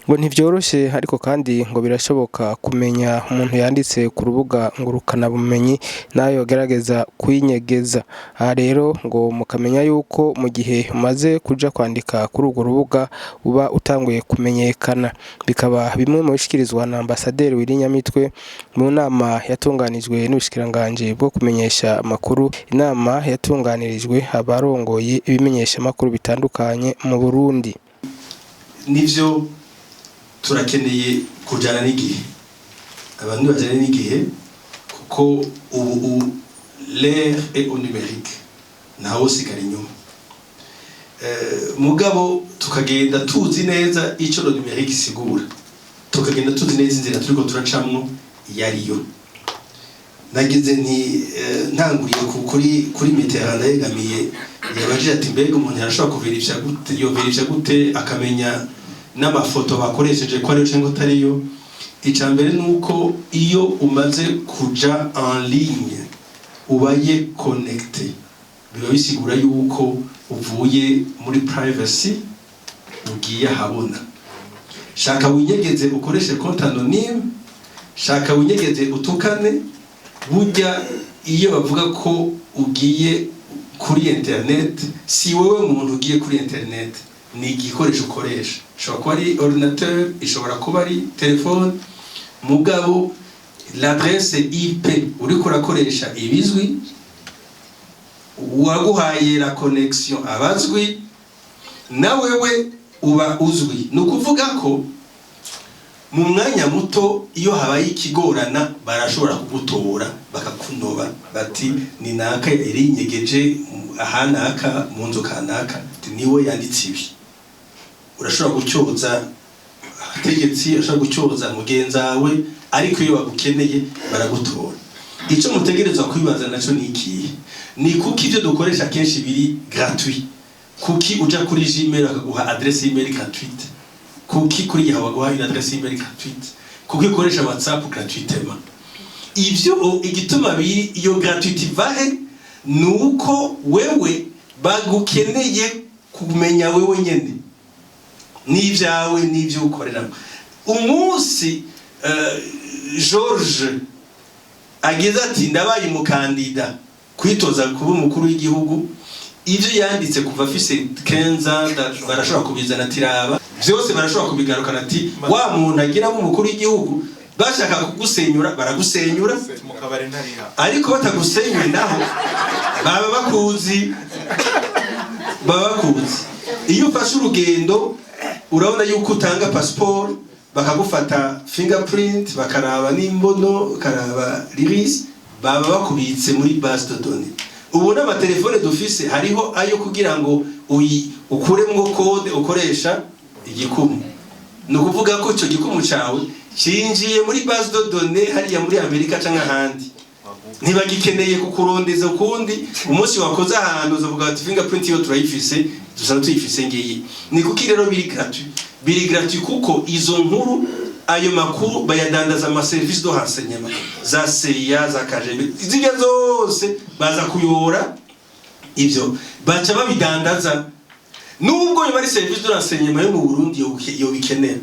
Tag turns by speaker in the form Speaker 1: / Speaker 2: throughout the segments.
Speaker 1: Ngo ntivyoroshe, ariko kandi ngo birashoboka kumenya umuntu yanditse ku rubuga ngurukanabumenyi nayo yogerageza kwinyegeza. Aha rero ngo mukamenya yuko mu gihe umaze kuja kwandika kuri urwo rubuga uba utanguye kumenyekana. Bikaba bimwe mu bishikirizwa na ambasaderi Willy Nyamitwe mu nama yatunganijwe n'ubushikiranganji bwo kumenyesha amakuru, inama yatunganirijwe abarongoye ibimenyeshamakuru bitandukanye mu Burundi.
Speaker 2: Nivyo, turakeneye kujana n'igihe, abantu bajana n'igihe, kuko ubu l'ère est au numérique, ntawe usigara inyuma. Mugabo tukagenda tuzi neza ico le numérique isigura, tukagenda tuzi neza inzira turiko turacamwo iyo ariyo. Nagize nti ntanguriye kuri Mitterrand yegamiye, yabajije ati: "Mbega umuntu arashobora kuverifya gute, yoverifya gute akamenya n'amafoto bakoresheje ko ariyo cyangwa atariyo?" Icya mbere ni uko iyo umaze kuja en ligne, ubaye connecté, biba bisigura yuko uvuye muri privacy ugiye ahabona. Shaka winyegeze ukoreshe compte anonyme, shaka winyegeze utukane, burya iyo bavuga ko ugiye kuri internet, si wowe muntu ugiye kuri internet, ni igikoresho ukoresha. Ishobora kuba ari ordinateur, ishobora kuba ari telefone, mugabo l'adresse IP uriko urakoresha ibizwi, uwaguhaye la connexion abazwi, na wewe uba uzwi. Ni ukuvuga ko mu mwanya muto, iyo habaye ikigorana, barashobora kugutora bakakunoba, bati: "Ni naka yarinyegeje ahanaka mu nzu kanaka, ati niwe yanditse ibi." Urashobora gucyoza abategetsi, urashobora gucyoza mugenzawe, ariko iyo bagukeneye baragutora. Icyo mutegerezwa kwibaza naco ni ikihe? Ni kuki ibyo dukoresha kenshi biri gratuit? Kuki uja kuri Gmail bakaguha adresse email gratuite? Kuki kuri Yahoo baguha une adresse email gratuite? Kuki ukoresha WhatsApp gratuitement? Ivyo igituma biri iyo gratuite ivahe? Ni uko wewe bagukeneye kumenya wewe nyene n'ibyawe n'ibyo ukoreramo. Umunsi George ageze ati: "Ndabaye umukandida kwitoza kuba umukuru w'igihugu", ibyo yanditse kuva afise 15 ans barashobora kubizana, ati: "Raba byose." Barashobora kubigarukana, ati: "Wa muntu agiramo umukuru w'igihugu." Bashaka kugusenyura baragusenyura.
Speaker 3: Mu kabari ntariha.
Speaker 2: Ariko batagusenyuye naho baba bakuzi, baba bakuzi. Iyo ufashe urugendo, urabona yuko utanga passport, bakagufata fingerprint, bakaraba n'imbono, bakaraba l'iris, baba bakubitse muri base de données. Ubu n'amatelefone dufise hariho ayo kugira ngo uyi ukuremwo code ukoresha igikumu. Ni ukuvuga ko icyo gikumu cyawe cinjiye muri base de données hariya muri Amerika canke ahandi, ntibagikeneye kukurondeza ukundi. Umunsi wakoze ahantu uzavuga ati: "Fingerprint yo turayifise, dusanzwe tuyifise ngiyi." Ni kuki rero biri gratuit? Biri gratuit kuko izo nkuru, ayo makuru, bayadandaza ama service de renseignement, za CIA, za KGB, zirya zose baza kuyora ivyo, baca babidandaza. Nubwo yoba ari service de renseignement yo mu Burundi yobikenera,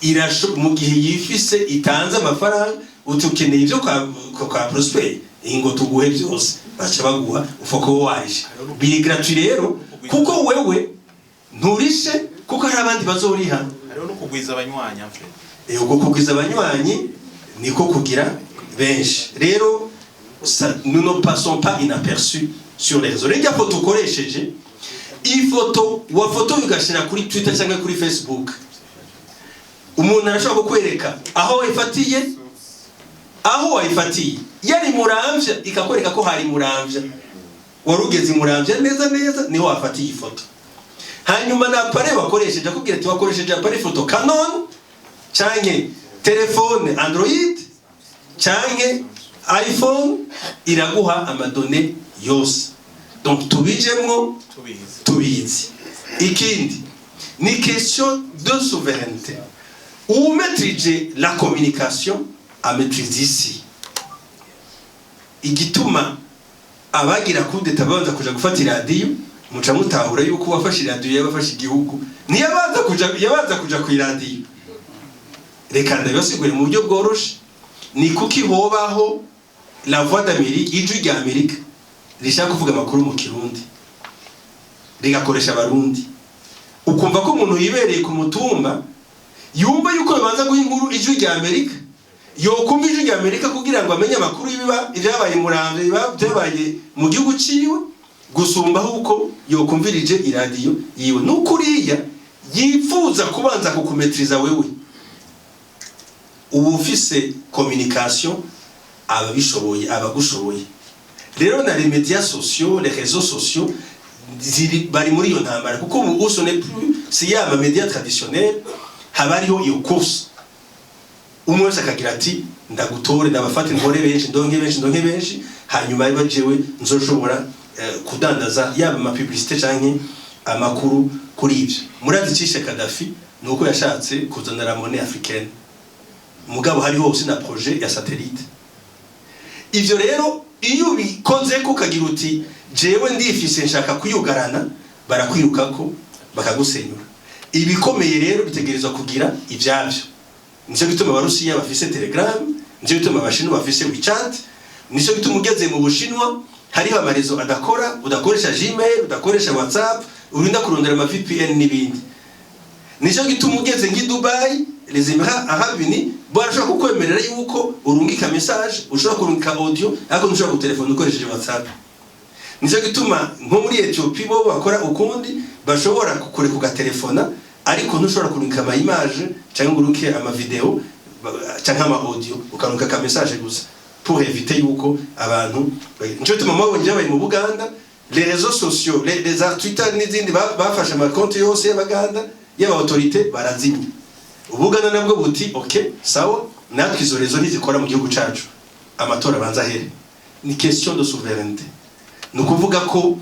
Speaker 2: irasho mu gihe yifise itanze amafaranga, uti: "Ukeneye ibyo kwa Prosper, ingo tuguhe byose", baca baguha ufa ko waje. Biri gratuit rero kuko wewe nturishe, kuko hari abandi bazoriha.
Speaker 3: Hariho no kugwiza abanywanyi en fait.
Speaker 2: Ubwo kugwiza abanywanyi niko kugira benshi. Rero nous ne passons pas inaperçus sur les réseaux. Rero foto ukoresheje, ifoto wafotoye ugashira kuri Twitter cyangwa kuri Facebook, umuntu arashobora kukwereka aho wayifatiye. Aho wayifatiye yari Muramvya, ikakwereka ko hari Muramvya, wari ugeze Muramvya neza neza niho wafatiye ifoto. Hanyuma na appareil wakoresheje, akubwira ati: "Wakoresheje appareil photo Canon canke telefone Android canke iPhone", iraguha ama données yose. Donc tubijemwo
Speaker 3: tubizi.
Speaker 2: Tubizi. Ikindi ni question de souveraineté. Umaîtrise la communication amaîtrise isi. Igituma abagira kudeta babanza kuja gufata iradiyo. Muca mutahura yuko uwafashe iradiyo yabafashe igihugu. Ntiyabanza kuja, yabanza kuja ku iradiyo. Reka ndabibasigure mu buryo bworoshe. Ni kuki hobaho La Voix d'Amérique, Ijwi rya Amerika, rishaka kuvuga amakuru mu Kirundi, rigakoresha Abarundi, ukumva ko umuntu yibereye ku mutumba yumva yuko babanza guha inkuru Ijwi rya Amerika, yokumva Ijwi rya Amerika kugira ngo amenye amakuru y'ibiba, ibyabaye Muramvya, ibiba byabaye mu gihugu ciwe, gusumba uko yokumvirije iradiyo yiwe? Nukuriya yifuza kubanza kukumetriza wewe. Uba ufise communication, ababishoboye, abagushoboye. Rero na les médias sociaux, les réseaux sociaux ziri, bari muri iyo ntambara, kuko ubu ce n'est plus si ya ma médias traditionnels. Haba hariho iyo course, umwe wese akagira ati: "Ndagutore, ndabafate, ntore benshi, ndonke benshi, ndonke benshi, hanyuma biba jewe nzoshobora kudandaza yaba ama publicité canke amakuru kuri ivyo." Murazi icishe Kadhafi ni uko yashatse kuzana la monnaie africaine, mugabo hariho hose na projet ya satellite. Ivyo rero iyo ubikoze ko ukagira uti: "Jewe ndifise, nshaka kuyugarana", barakwirukako bakagusenyura. Ibikomeye rero bitegerezwa kugira ivyavyo. Nico gituma Abarusiya bafise Telegram, nico gituma Abashinwa bafise WeChat, nico gituma ugeze mu Bushinwa hariho ama réseaux adakora, udakoresha Gmail, udakoresha WhatsApp, urinda kurondera ama VPN n'ibindi. Nico gituma ugeze nk'i Dubai, les Émirats Arabes Unis, barashobora kukwemerera yuko urungika message, ushobora kurungika audio, ariko ntushobora gutelefona ukoresheje WhatsApp. Nico gituma nko muri Ethiopie bo bakora ukundi, bashobora kukureka ugatelefona, ariko ntushobora kurungika ama image cyangwa ngo urungike ama vidéo cyangwa ama audio, ukarungika ka message gusa pour éviter yuko abantu. Nico gituma mwabonye byabaye mu Buganda, les réseaux sociaux, les Twitter n'izindi, bafashe amakonti yose y'Abaganda, y'aba autorité, barazimya. Ubuganda nabwo buti: "Ok, sawa, natwe izo réseaux ntizikora mu gihugu cacu, amatora abanza ahere." Ni question de souveraineté. Ni ukuvuga ko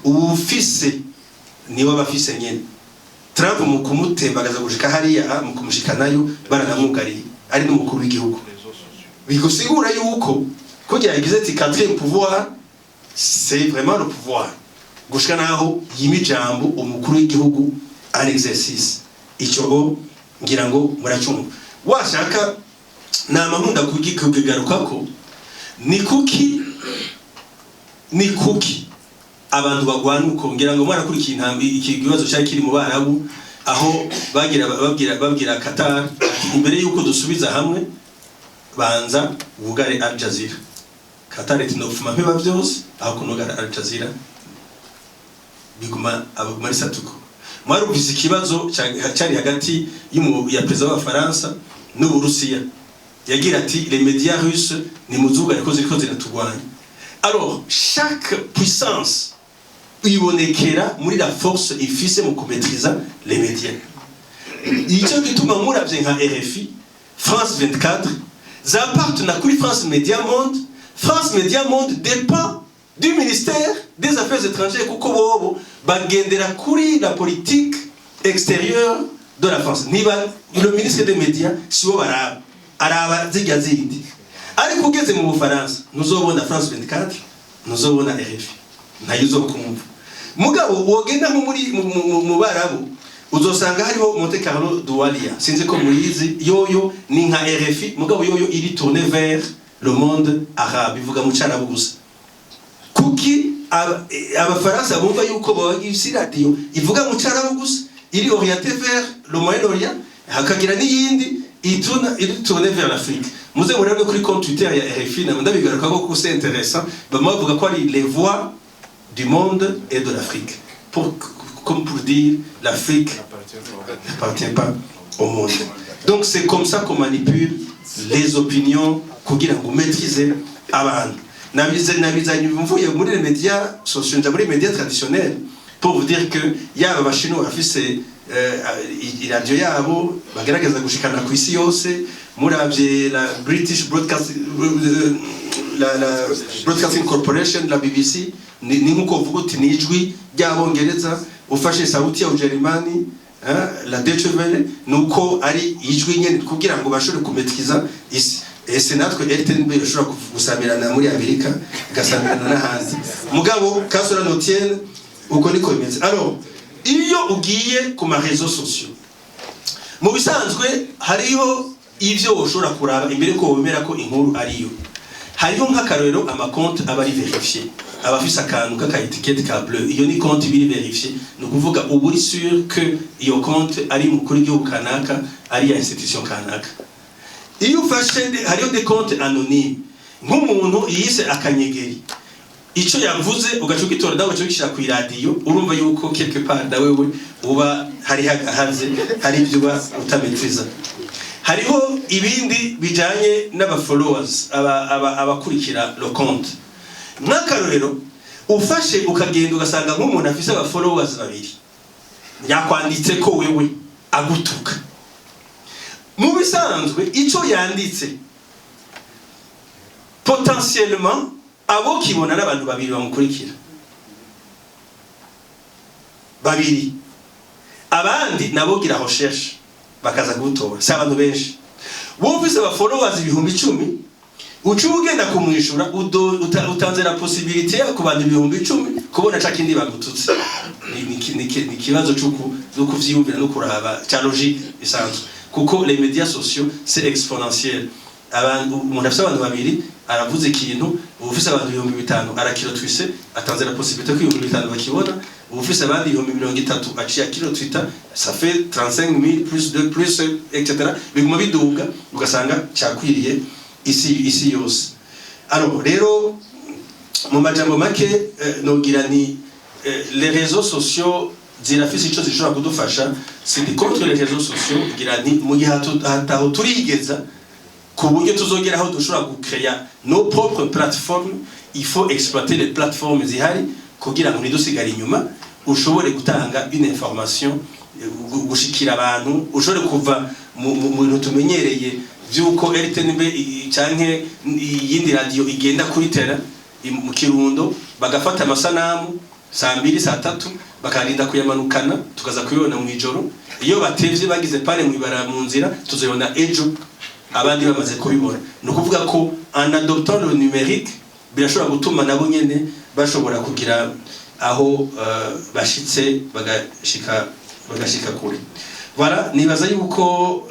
Speaker 2: uwufise niwe aba afise nyene. Trump mu kumutembagaza gushika hariya, mu kumushikanayo, baranamwugariye ari n'umukuru w'igihugu. Bigusigura yuko kugira yagize ati: "Quatrième pouvoir", c'est vraiment le pouvoir, gushika naho yima ijambo umukuru w'igihugu en exercice. Icyo bo ngira ngo muracumva. Washaka nama nkunda kukigarukako. Ni kuki abantu bagwana uko? Ngira ngo mwarakurikiye intambi, iki kibazo cyari kiri mu Barabu, aho bagira babwira Qatar ati: "Imbere yuko dusubiza hamwe, banza wugare Al Jazeera." Qatar iti: "Nofuma mpeba byose aho kunugara Al Jazeera." Biguma abaguma ari satuko. Mwarumvise ikibazo cyari hagati ya perezida w'Abafaransa n'Uburusiya, yagira ati: "Les médias russes ni muzugare ko ziriko ziratugwanya." Alors chaque puissance ibonekera muri la force ifise mu kumetriza les médias. Icyo gituma muravye nka RFI, France 24 zapartena kuri France Média Monde. France Média Monde dépend du ministère des Affaires étrangères, kuko bobo bagendera kuri la politique extérieure de la France. Niba le ministre des Médias sibo baraba, araba zirya zindi. Ariko ugeze mu Bufaransa ntuzobona France 24, ntuzobona RFI, ntayo uzokumva. Mugabo wogenda nko muri mu Barabu, uzosanga hariho Monte Carlo Doualia, sinzi ko muyizi. Yoyo ni nka RFI, mugabo yoyo iri tourné vers le monde arabe, ivuga mu Carabu gusa. Kuki Abafaransa bumva yuko bagifise radio ivuga mu Carabu gusa, iri orienté vers le Moyen-Orient, hakagira n'iyindi iri tourné vers l'Afrique? Muze murebe kuri compte Twitter ya RFI, na ndabigaruka ko c'est intéressant, bamwe bavuga ko ari les voix du monde et de l'Afrique, pour comme pour dire: l'Afrique n'appartient pas au monde. Donc c'est comme ça qu'on manipule les opinions kugira ngo maîtriser abantu. Nabize nabizanye mvuye muri les médias sociaux nja muri les médias traditionnels pour vous dire que yaba Abashinwa bafise iradiyo yabo bagerageza gushikana ku isi yose. Muravye la British Broadcast, la Broadcasting Corporation, la BBC, ni nkuko uvuga uti ni ijwi ry'Abongereza. Ufashe Sauti ya Ujerumani, la Deutsche Welle, nuko ari ijwi nyene kugira ngo bashobore kumetriza isi. Ese natwe RTNB ishobora gusamirana muri Amerika, igasamirana n'ahandi? Mugabo kasura notienne Uko niko bimeze. Alors, iyo ugiye ku ma réseaux sociaux, mu bisanzwe hariho ivyo woshobora kuraba imbere ko wemera ko inkuru ariyo. Hariho nk'akarorero amakonti aba ari vérifié, aba afise akantu k'aka étiquette ka bleu. Iyo ni konti biri vérifié, ni ukuvuga uba uri sûr que iyo konti ari umukuru w'igihugu kanaka, ari ya institution kanaka. Iyo ufashe hariho des comptes anonymes, nk'umuntu yise akanyegeri, ico yavuze ugaca ugitora nawe ugaca ugishyira ku iradiyo, urumva yuko quelque part na wewe uba hari hagahaze, hari ibyo uba utametriza. Hariho ibindi bijanye n'aba followers, abakurikira le compte. Nk'akarorero, ufashe ukagenda ugasanga nk'umuntu afise aba followers babiri yakwanditse ko wewe agutuka, mu bisanzwe ico yanditse potentiellement abo kibona n'abantu babiri bamukurikira babiri, abandi nabo gira recherche bakaza kugutora, si abantu benshi. Wowe ufise aba followers 10.000, uca ugenda kumwishura, utanze la possibilité ku bantu 10.000 kubona ca kindi bagututse. Ni ikibazo co kuvyiyumvira no kuraba ca logique isanzwe, kuko les médias sociaux, c'est exponentiel. Abantu, umuntu afise abantu babiri aravuze ikintu, ufise abantu 5000 arakiretwise, atanze la possibilité ko 5000 bakibona. Ufise abandi 30.000 aciye akiretwita, ça fait 35 000 plus 2 plus etc, biguma biduga, ugasanga cyakwiriye isi yose. Alors rero, mu majambo make, nogira ni les réseaux sociaux zirafise ico zishobora kudufasha. Sindi contre les réseaux sociaux. Ngira nti mu gihe hataho turigeza ku buryo tuzogera aho dushobora gucreya nos propres plateformes, il faut exploiter les plateformes zihari kugira ngo ntidusigare inyuma, ushobore gutanga une information, gushikira abantu, ushobore kuva mu bintu tumenyereye vy'uko RTNB canke iyindi radio igenda kuri terrain mu Kirundo, bagafata amasanamu saa 2, saa 3, bakarinda kuyamanukana, tukaza kubibona mu ijoro. Iyo batevye bagize panne mwibara mu nzira, tuzobona ejo abandi bamaze kubibona. Ni ukuvuga ko en adoptant le numérique birashobora gutuma nabo nyene bashobora kugira aho bashitse, bagashika kure. Voilà, nibaza yuko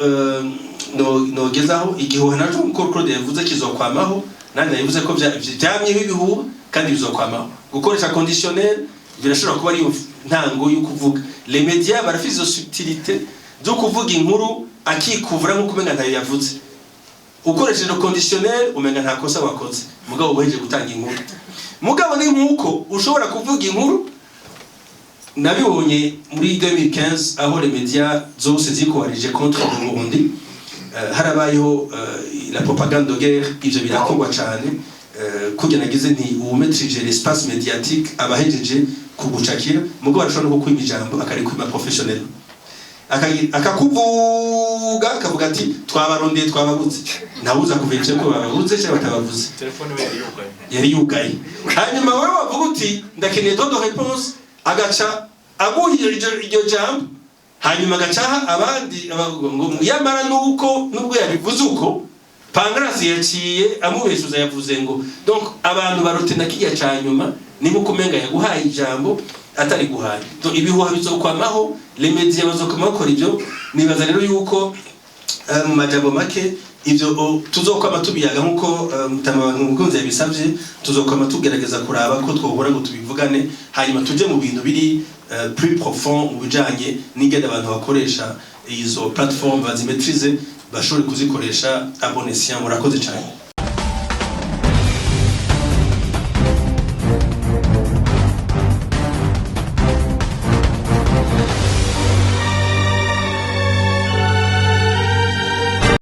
Speaker 2: nogezaho igihuha naco nkuko Claude yavuze kizokwamaho. Nanjye nabivuze ko vyamyeho ibihuha kandi bizokwamaho. Gukoresha conditionnel birashobora kuba ariyo ntango yo kuvuga. Les médias barafise izo subtilité zo kuvuga inkuru akikuvura nk'uko umenga ntayo yavuze. Ukoresheje conditionnel umenga nta kosa wakoze, mugabo uhejeje gutanga inkuru. Mugabo ni nkuko ushobora kuvuga inkuru, nabibonye muri 2015 aho les médias zose zikoalije contre le Burundi. Harabayeho la propagande de guerre. Ivyo birakorwa cane. Kurya nagize nti uwumetrije l'espace médiatique abahejeje kugucakira, mugabo arashobora no kukwima ijambo, akarikwima professionnel, akakuvuga, akavuga ati twabarondeye, twababuze, ntawuza kuvenje ko bababuze cyangwa batabavuze.
Speaker 3: Telefone we yari yugaye.
Speaker 2: Yari yugaye. Hanyuma wewe wavuga uti ndakeneye droit de réponse, agaca aguha iryo jambo, hanyuma agacaha abandi ngo yamara nuko nubwo yabivuze uko Pangrasi yaciye amubeshuza, yavuze ngo donc abantu barutena kijya ca nyuma ni nkuko umenga yaguhaye ijambo atari guhaye. Donc ibihuha bizokwamaho, les médias bazokwama bakora ibyo. Nibaza rero yuko mu majambo make ivyo tuzokwama tubiyaga nkuko Mutama Mukunzi yabisavye. Tuzokwama tugerageza kuraba ko twohora ngo tubivugane, hanyuma tuje mu bintu biri plus profond mu bijanye n'ingene abantu bakoresha izo plateforme, bazimetrize, bashobore kuzikoresha à bon escient. Murakoze cyane.